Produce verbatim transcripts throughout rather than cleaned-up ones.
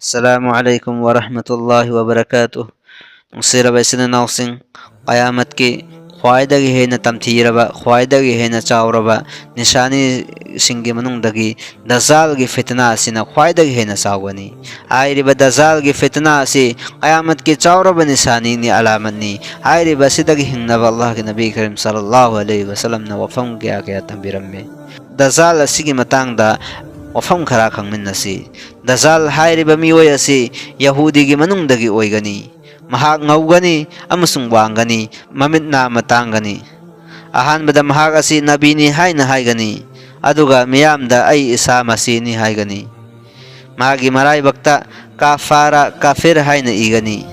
Assalamu alaikum wa rahmatullahi wa barakatuh. ꯅꯨꯡꯁꯤꯔꯕ ꯏꯆꯤꯟ ꯏꯅꯥꯎꯁꯤꯡ, ꯀꯌꯥꯃꯠꯀꯤ ꯈ꯭ꯋꯥꯏꯗꯒꯤ ꯍꯦꯟꯅ ꯇꯝꯊꯤꯔꯕ, ꯈ꯭ꯋꯥꯏꯗꯒꯤ ꯍꯦꯟꯅ ꯆꯥꯎꯔꯕ ꯅꯤꯁꯥꯅꯤꯁꯤꯡꯒꯤ ꯃꯅꯨꯡꯗꯒꯤ ꯗꯖꯥꯜꯒꯤ ꯐꯤꯇꯅꯥ ꯑꯁꯤꯅ ꯈ꯭ꯋꯥꯏꯗꯒꯤ ꯍꯦꯟꯅ ꯆꯥꯎꯒꯅꯤ꯫ ꯍꯥꯏꯔꯤꯕ ꯗꯖꯥꯜꯒꯤ ꯐꯤꯇꯅꯥ ꯑꯁꯤ ꯀꯌꯥꯃꯠꯀꯤ ꯆꯥꯎꯔꯕ ꯅꯤꯁꯥꯅꯤꯅꯤ, ꯑꯂꯥꯃꯠꯅꯤ꯫ ꯍꯥꯏꯔꯤꯕ ꯑꯁꯤꯗꯒꯤ ꯍꯤꯡꯅꯕ ꯑꯜꯂꯥꯍꯒꯤ ꯅꯕꯤ ꯀꯔꯤꯝ ꯁꯜꯂꯜꯂꯥꯍꯨ ꯑꯂꯩꯍꯤ ꯋꯥꯁꯜꯂꯝꯅ ꯋꯥꯐꯝ ꯀꯌꯥ ꯀꯌꯥ ꯊꯝꯕꯤꯔꯝꯃꯤ꯫ ꯗꯖꯥꯜ ꯑꯁꯤꯒꯤ ꯃꯇꯥꯡꯗ ꯋꯥꯐꯝ ꯈꯔ ꯈꯪꯃꯤꯟꯅꯁꯤ꯫ ꯗꯖꯥꯜ ꯍꯥꯏꯔꯤꯕ ꯃꯤꯑꯣꯏ ꯑꯁꯤ ꯌꯍꯨꯗꯤꯒꯤ ꯃꯅꯨꯡꯗꯒꯤ ꯑꯣꯏꯒꯅꯤ꯫ ꯃꯍꯥꯛ ꯉꯧꯒꯅꯤ ꯑꯃꯁꯨꯡ ꯋꯥꯡꯒꯅꯤ, ꯃꯃꯤꯠ ꯅꯥꯝꯃ ꯇꯥꯡꯒꯅꯤ꯫ ꯑꯍꯥꯟꯕꯗ ꯃꯍꯥꯛ ꯑꯁꯤ ꯅꯕꯤꯅꯤ ꯍꯥꯏꯅ ꯍꯥꯏꯒꯅꯤ, ꯑꯗꯨꯒ ꯃꯤꯌꯥꯝꯗ "ꯑꯩ ꯏꯁꯥ ꯃꯁꯤꯅꯤ" ꯍꯥꯏꯒꯅꯤ꯫ ꯃꯥꯒꯤ ꯃꯔꯥꯏꯕꯛꯇ "ꯀꯥꯐꯥꯔꯥ", ꯀꯥꯐꯤꯔ ꯍꯥꯏꯅ ꯏꯒꯅꯤ꯫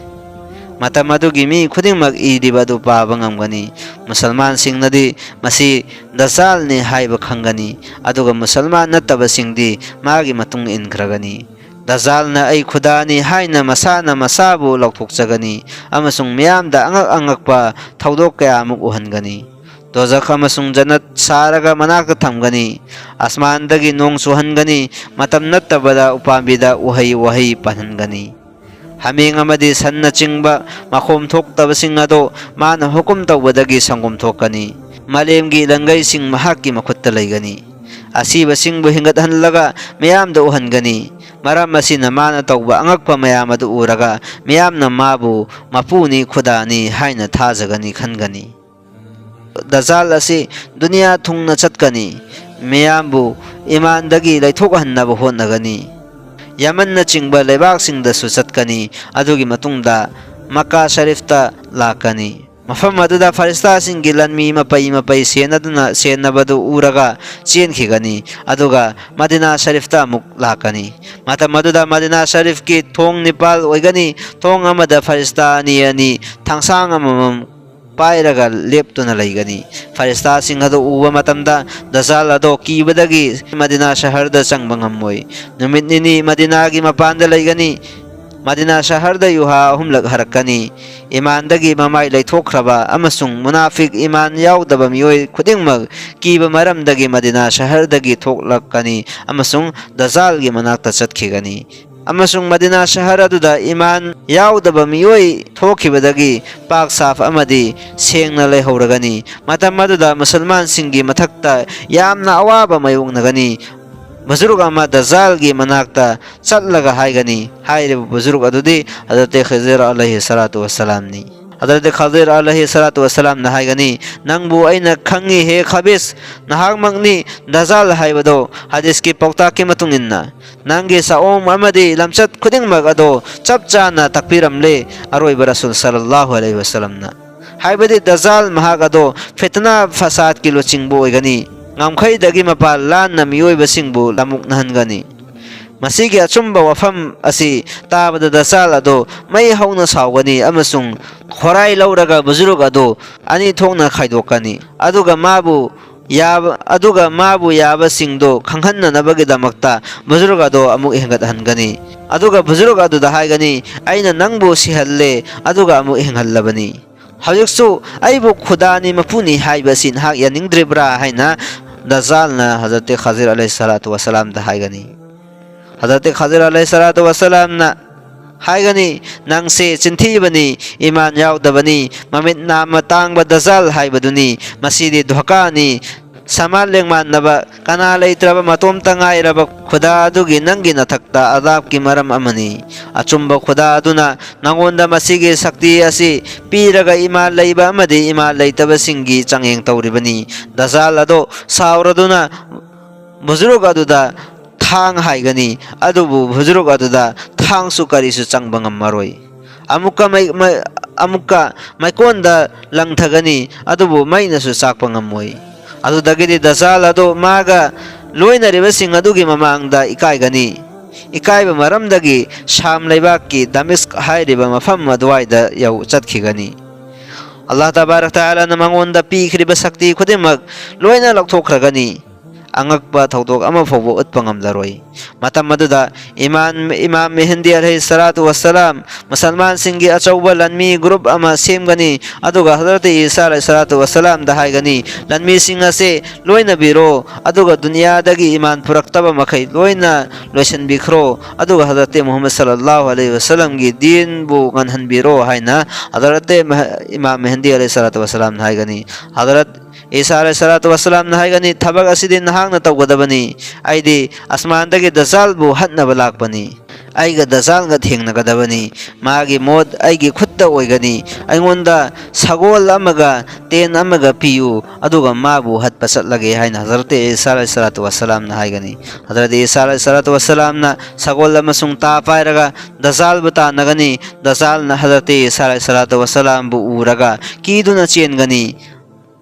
ꯃꯇꯝ ꯑꯗꯨꯒꯤ ꯃꯤ ꯈꯨꯗꯤꯡꯃꯛ ꯏꯔꯤꯕ ꯑꯗꯨ ꯄꯥꯕ ꯉꯝꯒꯅꯤ꯫ ꯃꯨꯁꯜꯃꯥꯟꯁꯤꯡꯅꯗꯤ ꯃꯁꯤ ꯗꯖꯥꯜꯅꯤ ꯍꯥꯏꯕ ꯈꯪꯒꯅꯤ, ꯑꯗꯨꯒ ꯃꯨꯁꯜꯃꯥꯟ ꯅꯠꯇꯕꯁꯤꯡꯗꯤ ꯃꯥꯒꯤ ꯃꯇꯨꯡ ꯏꯟꯈ꯭ꯔꯒꯅꯤ꯫ ꯗꯖꯥꯜꯅ "ꯑꯩ ꯈꯨꯗꯥꯅꯤ" ꯍꯥꯏꯅ ꯃꯁꯥꯅ ꯃꯁꯥꯕꯨ ꯂꯥꯎꯊꯣꯛꯆꯒꯅꯤ ꯑꯃꯁꯨꯡ ꯃꯤꯌꯥꯝꯗ ꯑꯉꯛ ꯑꯉꯛꯄ ꯊꯧꯗꯣꯛ ꯀꯌꯥ ꯑꯃ ꯎꯍꯟꯒꯅꯤ꯫ ꯗꯣꯖꯈ ꯑꯃꯁꯨꯡ ꯖꯟꯅꯠ ꯁꯥꯔꯒ ꯃꯅꯥꯛꯇ ꯊꯝꯒꯅꯤ꯫ ꯑꯁꯃꯥꯟꯗꯒꯤ ꯅꯣꯡ ꯆꯨꯍꯟꯒꯅꯤ꯫ ꯃꯇꯝ ꯅꯠꯇꯕꯗ ꯎꯄꯥꯝꯕꯤꯗ ꯎꯍꯩ ꯋꯥꯍꯩ ꯄꯥꯟꯍꯟꯒꯅꯤ꯫ ꯍꯥꯃꯦꯡ ꯑꯃꯗꯤ ꯁꯟꯅꯆꯤꯡꯕ ꯃꯈꯣꯝ ꯊꯣꯛꯇꯕꯁꯤꯡ ꯑꯗꯨ ꯃꯥꯅ ꯍꯨꯀꯨꯝ ꯇꯧꯕꯗꯒꯤ ꯁꯪꯒꯣꯝ ꯊꯣꯛꯀꯅꯤ꯫ ꯃꯥꯂꯦꯝꯒꯤ ꯂꯪꯒꯩꯁꯤꯡ ꯃꯍꯥꯛꯀꯤ ꯃꯈꯨꯠꯇ ꯂꯩꯒꯅꯤ꯫ ꯑꯁꯤꯕꯁꯤꯡꯕꯨ ꯍꯤꯡꯒꯠꯍꯜꯂꯒ ꯃꯤꯌꯥꯝꯗ ꯎꯍꯟꯒꯅꯤ꯫ ꯃꯔꯝ ꯑꯁꯤꯅ ꯃꯥꯅ ꯇꯧꯕ ꯑꯉꯛꯄ ꯃꯌꯥꯝ ꯑꯗꯨ ꯎꯔꯒ ꯃꯤꯌꯥꯝꯅ ꯃꯥꯕꯨ ꯃꯄꯨꯅꯤ, ꯈꯨꯗꯥꯅꯤ ꯍꯥꯏꯅ ꯊꯥꯖꯒꯅꯤ, ꯈꯟꯒꯅꯤ꯫ ꯗꯖꯥꯜ ꯑꯁꯤ ꯗꯨꯅꯤꯌꯥ ꯊꯨꯡꯅ ꯆꯠꯀꯅꯤ꯫ ꯃꯤꯌꯥꯝꯕꯨ ꯏꯃꯥꯟꯗꯒꯤ ꯂꯩꯊꯣꯛꯍꯟꯅꯕ ꯍꯣꯠꯅꯒꯅꯤ꯫ ꯌꯃꯟꯅꯆꯤꯡꯕ ꯂꯩꯕꯥꯛꯁꯤꯡꯗꯁꯨ ꯆꯠꯀꯅꯤ꯫ ꯑꯗꯨꯒꯤ ꯃꯇꯨꯡꯗ ꯃꯛꯀꯥ ꯁꯔꯤꯐꯇ ꯂꯥꯛꯀꯅꯤ꯫ ꯃꯐꯝ ꯑꯗꯨꯗ ꯐꯔꯤꯁꯇꯥꯁꯤꯡꯒꯤ ꯂꯥꯟꯃꯤ ꯃꯄꯩ ꯃꯄꯩ ꯁꯦꯟꯅꯗꯨꯅ, ꯁꯦꯟꯅꯕꯗꯨ ꯎꯔꯒ ꯆꯦꯟꯈꯤꯒꯅꯤ꯫ ꯑꯗꯨꯒ ꯃꯗꯤꯅꯥ ꯁꯔꯤꯐꯇ ꯑꯃꯨꯛ ꯂꯥꯛꯀꯅꯤ꯫ ꯃꯇꯝ ꯑꯗꯨꯗ ꯃꯗꯤꯅꯥ ꯁꯔꯤꯐꯀꯤ ꯊꯣꯡ ꯅꯤꯄꯥꯜ ꯑꯣꯏꯒꯅꯤ꯫ ꯊꯣꯡ ꯑꯃꯗ ꯐꯔꯤꯁꯇꯥ ꯑꯅꯤ ꯑꯅꯤ ꯊꯥꯡꯁꯥꯡ ꯑꯃꯃꯝ ꯄꯥꯏꯔꯒ ꯂꯦꯞꯇꯨꯅ ꯂꯩꯒꯅꯤ꯫ ꯐꯔꯤꯁꯇꯥꯁꯤꯡ ꯑꯗꯨ ꯎꯕ ꯃꯇꯝꯗ ꯗꯖꯥꯜ ꯑꯗꯣ ꯀꯤꯕꯗꯒꯤ ꯃꯗꯤꯅꯥ ꯁꯍꯔꯗ ꯆꯪꯕ ꯉꯝꯃꯣꯏ꯫ ꯅꯨꯃꯤꯠ ꯅꯤꯅꯤ ꯃꯗꯤꯅꯥꯒꯤ ꯃꯄꯥꯟꯗ ꯂꯩꯒꯅꯤ꯫ ꯃꯗꯤꯅꯥ ꯁꯍꯔꯗ ꯌꯨꯍꯥ ꯑꯍꯨꯝꯂꯛ ꯍꯥꯔꯛꯀꯅꯤ꯫ ꯏꯃꯥꯟꯗꯒꯤ ꯃꯃꯥꯏ ꯂꯩꯊꯣꯛꯈ꯭ꯔꯕ ꯑꯃꯁꯨꯡ ꯃꯨꯅꯥꯐꯤꯛ, ꯏꯃꯥꯟ ꯌꯥꯎꯗꯕ ꯃꯤꯑꯣꯏ ꯈꯨꯗꯤꯡꯃꯛ ꯀꯤꯕ ꯃꯔꯝꯗꯒꯤ ꯃꯗꯤꯅꯥ ꯁꯍꯔꯗꯒꯤ ꯊꯣꯛꯂꯛꯀꯅꯤ ꯑꯃꯁꯨꯡ ꯗꯖꯥꯜꯒꯤ ꯃꯅꯥꯛꯇ ꯆꯠꯈꯤꯒꯅꯤ꯫ ꯑꯃꯁꯨꯡ ꯃꯗꯤꯅꯥ ꯁꯍꯔ ꯑꯗꯨꯗ ꯏꯃꯥꯟ ꯌꯥꯎꯗꯕ ꯃꯤꯑꯣꯏ ꯊꯣꯛꯈꯤꯕꯗꯒꯤ ꯄꯥꯛ ꯁꯥꯐ ꯑꯃꯗꯤ ꯁꯦꯡꯅ ꯂꯩꯍꯧꯔꯒꯅꯤ꯫ ꯃꯇꯝ ꯑꯗꯨꯗ ꯃꯨꯁꯜꯃꯥꯟꯁꯤꯡꯒꯤ ꯃꯊꯛꯇ ꯌꯥꯝꯅ ꯑꯋꯥꯕ ꯃꯥꯌꯣꯛꯅꯒꯅꯤ꯫ ꯕꯨꯖꯨꯔꯨꯛ ꯑꯃ ꯗꯖꯥꯜꯒꯤ ꯃꯅꯥꯛꯇ ꯆꯠꯂꯒ ꯍꯥꯏꯒꯅꯤ꯫ ꯍꯥꯏꯔꯤꯕ ꯕꯨꯖꯨꯔꯨꯛ ꯑꯗꯨꯗꯤ ꯍꯖꯔꯠ ꯈꯤꯖꯤꯔ ꯑꯂꯩꯍꯤ ꯁꯂꯥꯇꯨ ꯋꯁꯁꯂꯥꯝꯅꯤ꯫ ꯍꯖꯔꯠ ꯈꯤꯖꯤꯔ ꯑꯂꯩꯍꯤ ꯁꯂꯥꯇꯨ ꯋꯁꯁꯂꯥꯝꯅ ꯍꯥꯏꯒꯅꯤ, "ꯅꯪꯕꯨ ꯑꯩꯅ ꯈꯪꯉꯤ, ꯍꯦ ꯈꯕꯤꯁ, ꯅꯍꯥꯛꯃꯛꯅꯤ ꯗꯖꯥꯜ ꯍꯥꯏꯕꯗꯣ꯫ ꯍꯗꯤꯁꯀꯤ ꯄꯥꯎꯇꯥꯛꯀꯤ ꯃꯇꯨꯡ ꯏꯟꯅ, ꯅꯪꯒꯤ ꯆꯥꯛꯑꯣꯡ ꯑꯃꯗꯤ ꯂꯝꯆꯠ ꯈꯨꯗꯤꯡꯃꯛ ꯑꯗꯣ ꯆꯞ ꯆꯥꯅ ꯇꯥꯛꯄꯤꯔꯝꯂꯦ ꯑꯔꯣꯏꯕ ꯔꯁꯨꯜ ꯁꯜꯂꯜꯂꯥꯍꯨ ꯑꯂꯩꯍꯤ ꯋꯁꯜꯂꯝꯅ꯫ ꯍꯥꯏꯕꯗꯤ ꯗꯖꯥꯜ ꯃꯍꯥꯛ ꯑꯗꯣ ꯐꯤꯇꯅꯥ ꯐꯁꯥꯗꯀꯤ ꯂꯨꯆꯤꯡꯕ ꯑꯣꯏꯒꯅꯤ, ꯉꯝꯈꯩꯗꯒꯤ ꯃꯄꯥꯟ ꯂꯥꯟꯅ ꯃꯤꯑꯣꯏꯕꯁꯤꯡꯕꯨ ꯂꯥꯃꯨꯛꯅꯍꯟꯒꯅꯤ꯫ ꯃꯁꯤꯒꯤ ꯑꯆꯨꯝꯕ ꯋꯥꯐꯝ ꯑꯁꯤ ꯇꯥꯕꯗ ꯗꯖꯥꯜ ꯑꯗꯣ ꯃꯩ ꯍꯧꯅ ꯁꯥꯎꯒꯅꯤ ꯑꯃꯁꯨꯡ ꯈꯣꯔꯥꯏ ꯂꯧꯔꯒ ꯕꯨꯖꯨꯔꯨꯛ ꯑꯗꯣ ꯑꯅꯤ ꯊꯣꯛꯅ ꯈꯥꯏꯗꯣꯛꯀꯅꯤ꯫ ꯑꯗꯨꯒ ꯃꯥꯕꯨ ꯌꯥꯕ, ꯑꯗꯨꯒ ꯃꯥꯕꯨ ꯌꯥꯕꯁꯤꯡꯗꯣ ꯈꯪꯍꯟꯅꯅꯕꯒꯤꯗꯃꯛꯇ ꯕꯨꯖꯨꯔꯨꯛ ꯑꯗꯣ ꯑꯃꯨꯛ ꯍꯦꯟꯒꯠꯍꯟꯒꯅꯤ꯫ ꯑꯗꯨꯒ ꯕꯨꯖꯨꯔꯨꯛ ꯑꯗꯨꯗ ꯍꯥꯏꯒꯅꯤ, 'ꯑꯩꯅ ꯅꯪꯕꯨ ꯁꯤꯍꯜꯂꯦ, ꯑꯗꯨꯒ ꯑꯃꯨꯛ ꯍꯤꯡꯍꯜꯂꯕꯅꯤ꯫ ꯍꯧꯖꯤꯛꯁꯨ ꯑꯩꯕꯨ ꯈꯨꯗꯥꯅꯤ, ꯃꯄꯨꯅꯤ ꯍꯥꯏꯕꯁꯤ ꯅꯍꯥꯛ ꯌꯥꯅꯤꯡꯗ꯭ꯔꯤꯕ꯭ꯔꯥ?' ꯍꯥꯏꯅ ꯗꯖꯥꯜꯅ ꯍꯖꯔꯠ ꯈꯤꯖꯤꯔ ꯑꯂꯩꯍꯤ ꯁꯂꯥꯇꯨ ꯋꯁꯁꯂꯥꯝꯗ ꯍꯥꯏꯒꯅꯤ꯫ ꯍꯖꯔꯠ ꯈꯤꯖꯤꯔ ꯑꯂꯩꯍꯤ ꯁꯂꯥꯇꯨ ꯋꯁꯁꯂꯥꯝꯅ ꯍꯥꯏꯒꯅꯤ, "ꯅꯪꯁꯦ ꯆꯤꯟꯊꯤꯕꯅꯤ, ꯏꯃꯥꯟ ꯌꯥꯎꯗꯕꯅꯤ, ꯃꯃꯤꯠ ꯅꯥꯝꯃ ꯇꯥꯡꯕ ꯗꯖꯥꯜ ꯍꯥꯏꯕꯗꯨꯅꯤ꯫ ꯃꯁꯤꯗꯤ ꯙꯣꯀꯥꯅꯤ, ꯁꯃꯥꯟ ꯂꯦꯡꯃꯥꯟꯅꯕ, ꯀꯅꯥ ꯂꯩꯇ꯭ꯔꯕ ꯃꯇꯣꯝꯇ ꯉꯥꯏꯔꯕ ꯈꯨꯗꯥ ꯑꯗꯨꯒꯤ ꯅꯪꯒꯤ ꯅꯊꯛꯇ ꯑꯗꯥꯞꯀꯤ ꯃꯔꯝ ꯑꯃꯅꯤ꯫ ꯑꯆꯨꯝꯕ ꯈꯨꯗꯥ ꯑꯗꯨꯅ ꯅꯉꯣꯟꯗ ꯃꯁꯤꯒꯤ ꯁꯛꯇꯤ ꯑꯁꯤ ꯄꯤꯔꯒ ꯏꯃꯥꯟ ꯂꯩꯕ ꯑꯃꯗꯤ ꯏꯃꯥꯟ ꯂꯩꯇꯕꯁꯤꯡꯒꯤ ꯆꯥꯡꯌꯦꯡ ꯇꯧꯔꯤꯕꯅꯤ꯫ ꯗꯖꯥꯜ ꯑꯗꯣ ꯁꯥꯎꯔꯗꯨꯅ ꯕꯨꯖꯨꯔꯨꯛ ꯑꯗꯨꯗ ꯊꯥꯡ ꯍꯥꯏꯒꯅꯤ, ꯑꯗꯨꯕꯨ ꯕꯨꯖꯨꯔꯨꯛ ꯑꯗꯨꯗ ꯊꯥꯡꯁꯨ ꯀꯔꯤꯁꯨ ꯆꯪꯕ ꯉꯝꯃꯔꯣꯏ꯫ ꯑꯃꯨꯛꯀ ꯃꯩ-, ꯃꯩ-, ꯑꯃꯨꯛꯀ ꯃꯩꯀꯣꯟꯗ ꯂꯪꯊꯒꯅꯤ, ꯑꯗꯨꯕꯨ ꯃꯩꯅꯁꯨ ꯆꯥꯛꯄ ꯉꯝꯃꯣꯏ꯫ ꯑꯗꯨꯗꯒꯤꯗꯤ ꯗꯖꯥꯜ ꯑꯗꯨ ꯃꯥꯒ ꯂꯣꯏꯅꯔꯤꯕꯁꯤꯡ ꯑꯗꯨꯒꯤ ꯃꯃꯥꯡꯗ ꯏꯀꯥꯏꯒꯅꯤ꯫ ꯏꯀꯥꯏꯕ ꯃꯔꯝꯗꯒꯤ ꯁꯥꯝ ꯂꯩꯕꯥꯛꯀꯤ ꯗꯃꯤꯁꯛ ꯍꯥꯏꯔꯤꯕ ꯃꯐꯝ ꯑꯗꯨꯋꯥꯏꯗ ꯌꯧ-, ꯆꯠꯈꯤꯒꯅꯤ꯫ ꯑꯜꯂꯥꯍ ꯇꯕꯥꯔꯛ ꯇꯥꯂꯥꯅ ꯃꯉꯣꯟꯗ ꯄꯤꯈ꯭ꯔꯤꯕ ꯁꯛꯇꯤ ꯈꯨꯗꯤꯡꯃꯛ ꯂꯣꯏꯅ ꯂꯧꯊꯣꯛꯈ꯭ꯔꯒꯅꯤ꯫ ꯑꯉꯛꯄ ꯊꯧꯗꯣꯛ ꯑꯃ ꯐꯥꯎꯕ ꯎꯠꯄ ꯉꯝꯂꯔꯣꯏ꯫ ꯃꯇꯝ ꯑꯗꯨꯗ ꯏꯃꯥꯟ-, ꯏꯃꯥꯝ ꯃꯦꯍꯟꯗꯤ ꯑꯂꯩꯍꯤ ꯁꯂꯥꯇꯨ ꯋꯥꯁꯂꯥꯝ ꯃꯨꯁꯜꯃꯥꯟꯁꯤꯡꯒꯤ ꯑꯆꯧꯕ ꯂꯥꯟꯃꯤ group ꯑꯃ ꯁꯦꯝꯒꯅꯤ, ꯑꯗꯨꯒ ꯍꯖꯔꯠ ꯏꯁꯥ ꯑꯂꯩꯍꯤ ꯁꯂꯥꯇꯨ ꯋꯥꯁꯂꯥꯝꯗ ꯍꯥꯏꯒꯅꯤ, "ꯂꯥꯟꯃꯤꯁꯤꯡ ꯑꯁꯦ ꯂꯣꯏꯅꯕꯤꯔꯣ, ꯑꯗꯨꯒ ꯗꯨꯅꯤꯌꯥꯗꯒꯤ ꯏꯃꯥꯟ ꯄꯨꯔꯛꯇꯕ ꯃꯈꯩ ꯂꯣꯏꯅ ꯂꯣꯏꯁꯤꯟꯕꯤꯈ꯭ꯔꯣ, ꯑꯗꯨꯒ ꯍꯖꯔꯠ ꯃꯨꯍꯝꯃꯗ ꯁꯜꯂꯜꯂꯥꯍꯨ ꯑꯂꯩꯍꯤ ꯋꯥꯁꯂꯝꯒꯤ ꯗꯤꯟꯕꯨ ꯉꯟꯍꯟꯕꯤꯔꯣ" ꯍꯥꯏꯅ ꯍꯖꯔꯠ ꯃꯍ-, ꯏꯃꯥꯝ ꯃꯦꯍꯟꯗꯤ ꯑꯂꯩꯍꯤ ꯁꯂꯥꯇꯨ ꯋꯥꯁꯂꯥꯝꯅ ꯍꯥꯏꯒꯅꯤ꯫ ꯍꯖꯔꯠ ꯏꯁꯥ ꯑꯂꯩꯍꯤ ꯁꯂꯥꯇꯨ ꯋꯥꯁꯂꯥꯝꯅ ꯍꯥꯏꯒꯅꯤ, "ꯊꯕꯛ ꯑꯁꯤꯗꯤ ꯅꯍꯥꯛꯅ ꯇꯧꯒꯗꯕꯅꯤ꯫ ꯑꯩꯗꯤ ꯑꯁꯃꯥꯟꯗꯒꯤ ꯗꯖꯥꯜꯕꯨ ꯍꯠꯅꯕ ꯂꯥꯛꯄꯅꯤ꯫ ꯑꯩꯒ ꯗꯖꯥꯜꯒ ꯊꯦꯡꯅꯒꯗꯕꯅꯤ꯫ ꯃꯥꯒꯤ ꯃꯣꯠ ꯑꯩꯒꯤ ꯈꯨꯠꯇ ꯑꯣꯏꯒꯅꯤ꯫ ꯑꯩꯉꯣꯟꯗ ꯁꯒꯣꯜ ꯑꯃꯒ ꯇꯦꯟ ꯑꯃꯒ ꯄꯤꯌꯨ, ꯑꯗꯨꯒ ꯃꯥꯕꯨ ꯍꯠꯄ ꯆꯠꯂꯒꯦ" ꯍꯥꯏꯅ ꯍꯖꯔꯠ ꯏꯁꯥ ꯑꯂꯩꯍꯤ ꯁꯂꯥꯇꯨ ꯋꯥꯁꯂꯥꯝꯅ ꯍꯥꯏꯒꯅꯤ꯫ ꯍꯖꯔꯠ ꯏꯁꯥ ꯑꯂꯩꯍꯤ ꯁꯂꯥꯇꯨ ꯋꯥꯁꯂꯥꯝꯅ ꯁꯒꯣꯜ ꯑꯃꯁꯨꯡ ꯇꯥ ꯄꯥꯏꯔꯒ ꯗꯖꯥꯜꯕꯨ ꯇꯥꯟꯅꯒꯅꯤ꯫ ꯗꯖꯥꯜꯅ ꯍꯖꯔꯠ ꯏꯁꯥ ꯑꯂꯩꯍꯤ ꯁꯂꯥꯇꯨ ꯋꯥꯁꯂꯥꯝꯕꯨ ꯎꯔꯒ ꯀꯤꯗꯨꯅ ꯆꯦꯟꯒꯅꯤ꯫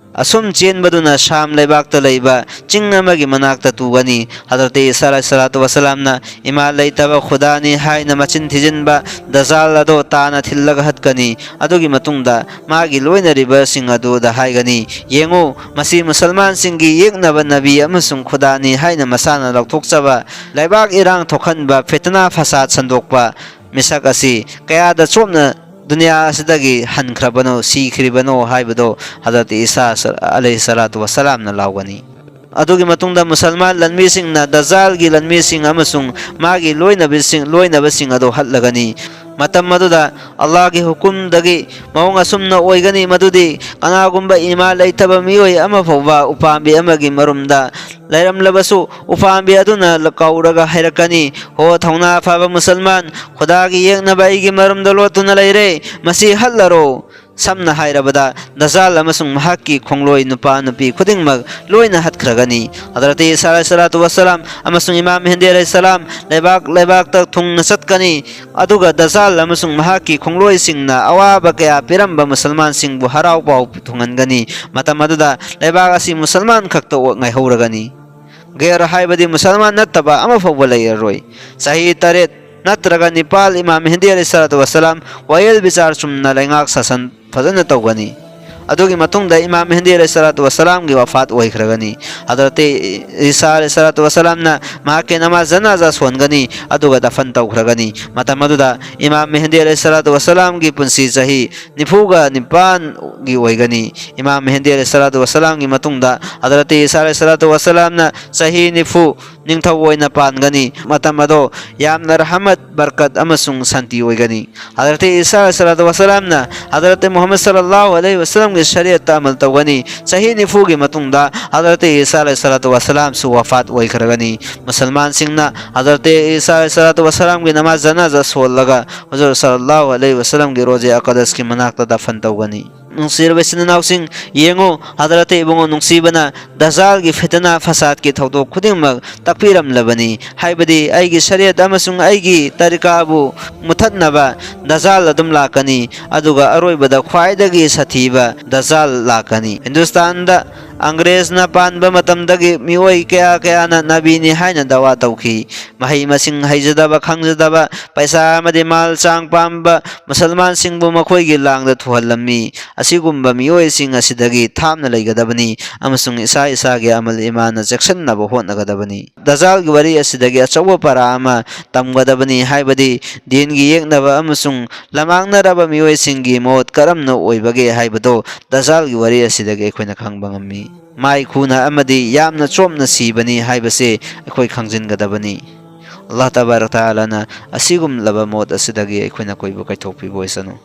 ꯑꯁꯨꯝ ꯆꯦꯟꯕꯗꯨꯅ ꯁꯥꯝ ꯂꯩꯕꯥꯛꯇ ꯂꯩꯕ ꯆꯤꯡ ꯑꯃꯒꯤ ꯃꯅꯥꯛꯇ ꯇꯨꯒꯅꯤ꯫ ꯍꯖꯔꯠ ꯏꯁꯥ ꯑꯂꯩꯍꯤ ꯁꯂꯥꯇꯨ ꯋꯥꯁꯂꯥꯝꯅ ꯏꯃꯥ ꯂꯩꯇꯕ ꯈꯨꯗꯥꯅꯤ ꯍꯥꯏꯅ ꯃꯆꯤꯟ ꯊꯤꯖꯤꯟꯕ ꯗꯖꯥꯜ ꯑꯗꯣ ꯇꯥꯅ ꯊꯤꯜꯂꯒ ꯍꯠꯀꯅꯤ꯫ ꯑꯗꯨꯒꯤ ꯃꯇꯨꯡꯗ ꯃꯥꯒꯤ ꯂꯣꯏꯅꯔꯤꯕꯁꯤꯡ ꯑꯗꯨꯗ ꯍꯥꯏꯒꯅꯤ, "ꯌꯦꯡꯉꯨ, ꯃꯁꯤ ꯃꯨꯁꯜꯃꯥꯟꯁꯤꯡꯒꯤ ꯌꯦꯛꯅꯕ ꯅꯕꯤ ꯑꯃꯁꯨꯡ ꯈꯨꯗꯥꯅꯤ ꯍꯥꯏꯅ ꯃꯁꯥꯅ ꯂꯥꯎꯊꯣꯛꯆꯕ, ꯂꯩꯕꯥꯛ ꯏꯔꯥꯡ ꯊꯣꯛꯍꯟꯕ, ꯐꯤꯇꯅꯥ ꯐꯁꯥꯗ ꯁꯟꯗꯣꯛꯄ ꯃꯤꯁꯛ ꯑꯁꯤ ꯀꯌꯥꯗ ꯆꯣꯞꯅ ꯗꯨꯅꯤꯌꯥ ꯑꯁꯤꯗꯒꯤ ꯍꯟꯈ꯭ꯔꯕꯅꯣ, ꯁꯤꯈ꯭ꯔꯤꯕꯅꯣ" ꯍꯥꯏꯕꯗꯣ ꯍꯖꯔꯠ ꯏꯁꯥ ꯑꯂꯩꯍꯤ ꯁꯂꯥꯇꯨ ꯋꯥꯁꯂꯥꯝꯅ ꯂꯥꯎꯒꯅꯤ꯫ ꯑꯗꯨꯒꯤ ꯃꯇꯨꯡꯗ ꯃꯨꯁꯜꯃꯥꯟ ꯂꯥꯟꯃꯤꯁꯤꯡꯅ ꯗꯖꯥꯜꯒꯤ ꯂꯥꯟꯃꯤꯁꯤꯡ ꯑꯃꯁꯨꯡ ꯃꯥꯒꯤ ꯂꯣꯏꯅꯕꯤꯁꯤꯡ, ꯂꯣꯏꯅꯕꯁꯤꯡ ꯑꯗꯨ ꯍꯠꯂꯒꯅꯤ꯫ ꯃꯇꯝ ꯑꯗꯨꯗ ꯑꯜꯂꯥꯍꯒꯤ ꯍꯨꯀꯨꯝꯗꯒꯤ ꯃꯑꯣꯡ ꯑꯁꯨꯝꯅ ꯑꯣꯏꯒꯅꯤ, ꯃꯗꯨꯗꯤ ꯀꯅꯥꯒꯨꯝꯕ ꯏꯃꯥ ꯂꯩꯇꯕ ꯃꯤꯑꯣꯏ ꯑꯃ ꯐꯥꯎꯕ ꯎꯄꯥꯝꯕꯤ ꯑꯃꯒꯤ ꯃꯔꯨꯝꯗ ꯂꯩꯔꯝꯂꯕꯁꯨ, ꯎꯄꯥꯝꯕꯤ ꯑꯗꯨꯅ ꯀꯧꯔꯒ ꯍꯥꯏꯔꯛꯀꯅꯤ, "ꯍꯣ, ꯊꯧꯅꯥ ꯐꯕ ꯃꯨꯁꯜꯃꯥꯟ, ꯈꯨꯗꯥꯒꯤ ꯌꯦꯛꯅꯕ ꯑꯩꯒꯤ ꯃꯔꯨꯝꯗ ꯂꯣꯠꯇꯨꯅ ꯂꯩꯔꯦ, ꯃꯁꯤ ꯍꯠꯂꯔꯣ!" ꯁꯝꯅ ꯍꯥꯏꯔꯕꯗ, ꯗꯖꯥꯜ ꯑꯃꯁꯨꯡ ꯃꯍꯥꯛꯀꯤ ꯈꯣꯡꯂꯣꯏ ꯅꯨꯄꯥ ꯅꯨꯄꯤ ꯈꯨꯗꯤꯡꯃꯛ ꯂꯣꯏꯅ ꯍꯠꯈ꯭ꯔꯒꯅꯤ꯫ ꯍꯖꯔꯠ ꯏꯁꯥ ꯑꯂꯩꯍꯤ ꯁꯂꯥꯇꯨ ꯋꯥꯁꯂꯥꯝ ꯑꯃꯁꯨꯡ ꯏꯃꯥꯝ ꯃꯦꯍꯗꯤ ꯑꯂꯩꯍꯤ ꯁꯂꯥꯝ ꯂꯩꯕꯥꯛ ꯂꯩꯕꯥꯛꯇ ꯊꯨꯡꯅ ꯆꯠꯀꯅꯤ, ꯑꯗꯨꯒ ꯗꯖꯥꯜ ꯑꯃꯁꯨꯡ ꯃꯍꯥꯛꯀꯤ ꯈꯣꯡꯂꯣꯏꯁꯤꯡꯅ ꯑꯋꯥꯕ ꯀꯌꯥ ꯄꯤꯔꯝꯕ ꯃꯨꯁꯜꯃꯥꯟꯁꯤꯡꯕꯨ ꯍꯔꯥꯎ ꯄꯥꯎ ꯊꯨꯡꯍꯟꯒꯅꯤ꯫ ꯃꯇꯝ ꯑꯗꯨꯗ ꯂꯩꯕꯥꯛ ꯑꯁꯤ ꯃꯨꯁꯜꯃꯥꯟ ꯈꯛꯇ ꯉꯥꯏꯍꯧꯔꯒꯅꯤ꯫ ꯒꯦꯔ ꯍꯥꯏꯕꯗꯤ ꯃꯨꯁꯜꯃꯥꯟ ꯅꯠꯇꯕ ꯑꯃꯐꯥꯎꯕ ꯂꯩꯔꯔꯣꯏ꯫ ꯆꯍꯤ ꯇꯔꯦꯠ ꯅꯠꯇ꯭ꯔꯒ ꯅꯤꯄꯥꯜ ꯏꯃꯥꯝ ꯃꯦꯍꯗꯤ ꯑꯂꯩꯍꯤ ꯁꯂꯥꯇꯨ ꯋꯥꯁꯂꯥꯝ ꯋꯥꯌꯦꯜ ꯕꯤꯆꯥꯔ ꯆꯨꯝꯅ ꯂꯩꯉꯥꯛ ꯁꯥꯁꯟ ꯐꯖꯅ ꯇꯧꯒꯅꯤ꯫ ꯑꯗꯨꯒꯤ ꯃꯇꯨꯡꯗ ꯏꯃꯥꯝ ꯃꯦꯍꯗꯤ ꯑꯂꯩꯍꯤ ꯁꯂꯥꯇꯨ ꯋꯥꯁꯂꯥꯝꯒꯤ ꯋꯐꯥꯠ ꯑꯣꯏꯈ꯭ꯔꯒꯅꯤ꯫ ꯍꯖꯔꯠ ꯏꯁꯥ ꯑꯂꯩꯍꯤ ꯁꯂꯥꯇꯨ ꯋꯥꯁꯂꯥꯝꯅ ꯃꯍꯥꯛꯀꯤ ꯅꯃꯥꯖ ꯖꯅꯥꯖꯥ ꯁꯣꯟꯒꯅꯤ, ꯑꯗꯨꯒ ꯗꯐꯟ ꯇꯧꯈ꯭ꯔꯒꯅꯤ꯫ ꯃꯇꯝ ꯑꯗꯨꯗ ꯏꯃꯥꯝ ꯃꯦꯍꯗꯤ ꯑꯂꯩꯍꯤ ꯁꯂꯥꯇꯨ ꯋꯥꯁꯂꯥꯝꯒꯤ ꯄꯨꯟꯁꯤ ꯆꯍꯤ ꯅꯤꯐꯨꯒ ꯅꯤꯄꯥꯟꯒꯤ ꯑꯣꯏꯒꯅꯤ꯫ ꯏꯃꯥꯝ ꯃꯦꯍꯗꯤ ꯑꯂꯩꯍꯤ ꯁꯂꯥꯇꯨ ꯋꯥꯁꯂꯥꯝꯒꯤ ꯃꯇꯨꯡꯗ ꯍꯖꯔꯠ ꯏꯁꯥ ꯑꯂꯩꯍꯤ ꯁꯂꯥꯇꯨ ꯋꯥꯁꯂꯥꯝꯅ ꯆꯍꯤ ꯅꯤꯐꯨ ꯅꯤꯡꯊꯧ ꯑꯣꯏꯅ ꯄꯥꯟꯒꯅꯤ꯫ ꯃꯇꯝ ꯑꯗꯣ ꯌꯥꯝꯅ ꯔꯍꯃꯠ, ꯕꯔꯀꯠ ꯑꯃꯁꯨꯡ ꯁꯥꯟꯇꯤ ꯑꯣꯏꯒꯅꯤ꯫ ꯍꯖꯔꯠ ꯏꯁꯥ ꯑꯂꯩꯍꯤ ꯁꯂꯥꯇꯨ ꯋꯥꯁꯂꯥꯝꯅ ꯍꯖꯔꯠ ꯃꯨꯍꯝꯃꯗ ꯁꯜꯂꯜꯂꯥꯍꯨ ꯑꯂꯩꯍꯤ ꯋꯥꯁꯂꯝꯒꯤ ꯁꯔꯤꯌꯠꯇ ꯑꯃꯜ ꯇꯧꯒꯅꯤ꯫ ꯆꯍꯤ ꯅꯤꯐꯨꯒꯤ ꯃꯇꯨꯡꯗ ꯍꯖꯔꯠ ꯏꯁꯥ ꯑꯂꯩꯍꯤ ꯁꯂꯥꯇꯨ ꯋꯥꯁꯂꯥꯝꯁꯨ ꯋꯐꯥꯠ ꯑꯣꯏꯈ꯭ꯔꯒꯅꯤ꯫ ꯃꯨꯁꯜꯃꯥꯟꯁꯤꯡꯅ ꯍꯖꯔꯠ ꯏꯁꯥ ꯑꯂꯩꯍꯤ ꯁꯂꯥꯇꯨ ꯋꯥꯁꯂꯥꯝꯒꯤ ꯅꯃꯥꯖ ꯖꯅꯥꯖꯥ ꯁꯣꯜꯂꯒ ꯍꯨꯖꯨꯔ ꯁꯜꯂꯜꯂꯥꯍꯨ ꯑꯂꯩꯍꯤ ꯋꯥꯁꯂꯝꯒꯤ ꯔꯣꯖꯦ ꯑꯀꯗꯁꯀꯤ ꯃꯅꯥꯛꯇ ꯗꯐꯟ ꯇꯧꯒꯅꯤ꯫ ꯅꯨꯡꯁꯤꯔꯕ ꯏꯆꯤꯟ ꯏꯅꯥꯎꯁꯤꯡ, ꯌꯦꯡꯉꯨ, ꯍꯖꯔꯠ ꯏꯕꯨꯡꯉꯣ ꯅꯨꯡꯁꯤꯕꯅ ꯗꯖꯥꯜꯒꯤ ꯐꯤꯇꯅꯥ ꯐꯁꯥꯗꯀꯤ ꯊꯧꯗꯣꯛ ꯈꯨꯗꯤꯡꯃꯛ ꯇꯥꯛꯄꯤꯔꯝꯂꯕꯅꯤ꯫ ꯍꯥꯏꯕꯗꯤ ꯑꯩꯒꯤ ꯁꯔꯤꯌꯠ ꯑꯃꯁꯨꯡ ꯑꯩꯒꯤ ꯇꯔꯤꯀꯥꯕꯨ ꯃꯨꯊꯠꯅꯕ ꯗꯖꯥꯜ ꯑꯗꯨꯝ ꯂꯥꯛꯀꯅꯤ, ꯑꯗꯨꯒ ꯑꯔꯣꯏꯕꯗ ꯈ꯭ꯋꯥꯏꯗꯒꯤ ꯁꯥꯊꯤꯕ ꯗꯖꯥꯜ ꯂꯥꯛꯀꯅꯤ꯫ ꯍꯤꯟꯗꯨꯁꯇꯥꯟꯗ ꯑꯪꯒ꯭ꯔꯦꯖꯅ ꯄꯥꯟꯕ ꯃꯇꯝꯗꯒꯤ ꯃꯤꯑꯣꯏ ꯀꯌꯥ ꯀꯌꯥꯅ ꯅꯕꯤꯅꯤ ꯍꯥꯏꯅ ꯗꯋꯥ ꯇꯧꯈꯤ꯫ ꯃꯍꯩ ꯃꯁꯤꯡ ꯍꯩꯖꯗꯕ, ꯈꯪꯖꯗꯕ, ꯄꯩꯁꯥ ꯑꯃꯗꯤ ꯃꯥꯜ ꯆꯥꯡ ꯄꯥꯝꯕ ꯃꯨꯁꯜꯃꯥꯟꯁꯤꯡꯕꯨ ꯃꯈꯣꯏꯒꯤ ꯂꯥꯡꯗ ꯊꯨꯍꯜꯂꯝꯃꯤ꯫ ꯑꯁꯤꯒꯨꯝꯕ ꯃꯤꯑꯣꯏꯁꯤꯡ ꯑꯁꯤꯗꯒꯤ ꯊꯥꯞꯅ ꯂꯩꯒꯗꯕꯅꯤ ꯑꯃꯁꯨꯡ ꯏꯁꯥ ꯏꯁꯥꯒꯤ ꯑꯃꯜ ꯏꯃꯥꯟꯅ ꯆꯦꯛꯁꯤꯟꯅꯕ ꯍꯣꯠꯅꯒꯗꯕꯅꯤ꯫ ꯗꯖꯥꯜꯒꯤ ꯋꯥꯔꯤ ꯑꯁꯤꯗꯒꯤ ꯑꯆꯧꯕ ꯄꯔꯥ ꯑꯃ ꯇꯝꯒꯗꯕꯅꯤ, ꯍꯥꯏꯕꯗꯤ ꯗꯤꯟꯒꯤ ꯌꯦꯛꯅꯕ ꯑꯃꯁꯨꯡ ꯂꯃꯥꯡꯅꯔꯕ ꯃꯤꯑꯣꯏꯁꯤꯡꯒꯤ ꯃꯣꯠ ꯀꯔꯝꯅ ꯑꯣꯏꯕꯒꯦ ꯍꯥꯏꯕꯗꯨ ꯗꯖꯥꯜꯒꯤ ꯋꯥꯔꯤ ꯑꯁꯤꯗꯒꯤ ꯑꯩꯈꯣꯏꯅ ꯈꯪꯕ ꯉꯝꯃꯤ꯫ ꯃꯥꯏ ꯈꯨꯅ ꯑꯃꯗꯤ ꯌꯥꯝꯅ ꯆꯣꯞꯅ ꯁꯤꯕꯅꯤ ꯍꯥꯏꯕꯁꯦ ꯑꯩꯈꯣꯏ ꯈꯪꯖꯤꯟꯒꯗꯕꯅꯤ꯫ ꯑꯜꯂꯥꯍ ꯇꯕꯥꯔꯛ ꯇꯥꯂꯥꯅ ꯑꯁꯤꯒꯨꯝꯂꯕ ꯃꯣꯠ ꯑꯁꯤꯗꯒꯤ ꯑꯩꯈꯣꯏꯅ ꯀꯣꯏꯕ ꯀꯥꯏꯊꯣꯛꯄꯤꯕ ꯑꯣꯏꯁꯅꯨ꯫